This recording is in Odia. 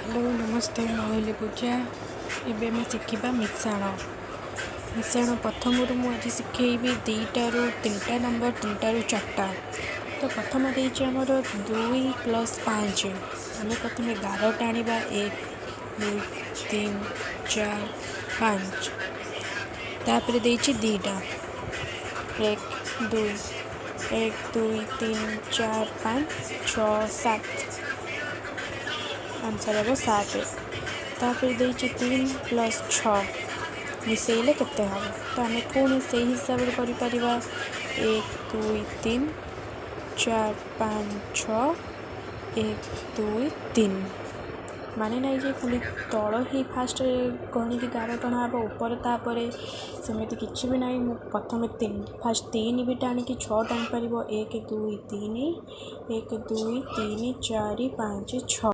ହ୍ୟାଲୋ, ନମସ୍ତେ। ମୁଁ ହେଲି ପୂଜା। ଏବେ ଆମେ ଶିଖିବା ମିଶାଣ। ମିଶାଣ ପ୍ରଥମରୁ ମୁଁ ଆଜି ଶିଖେଇବି 2ଟାରୁ 3ଟା ନମ୍ବର, 3ଟାରୁ 4ଟା। ତ ପ୍ରଥମ ଦେଇଛି ଆମର 2 ପ୍ଲସ୍ 5। ଆମେ ପ୍ରଥମେ ଗାର ଟାଣିବା, 1, 2, 3, 4, 5। ତାପରେ ଦେଇଛି 2ଟା, 1, 2, 1, 2, 3, 4, 5, 6, 7। ଆନ୍ସର୍ ହେବ 7। ତାପରେ ଦେଇଛି 3 ପ୍ଲସ୍ 6, ମିଶାଇଲେ କେତେ ହେବ? ତ ଆମେ ପୁଣି ସେଇ ହିସାବରେ କରିପାରିବା, 1, 2, 3, 4, 5, 6, 1, 2, 3। ମାନେ ନାହିଁ ଯେ ଖାଲି ତଳ ହିଁ ଫାଷ୍ଟ ଗଣିକି ଗାର ଟଣା ହେବ, ଉପରେ ତାପରେ, ସେମିତି କିଛି ବି ନାହିଁ। ମୁଁ ପ୍ରଥମେ 3, ଫାଷ୍ଟ 3 ବି ଟାଣିକି 6 ଟାଣିପାରିବ। 1, 2, 3, 1, 2, 3, 4, 5, 6।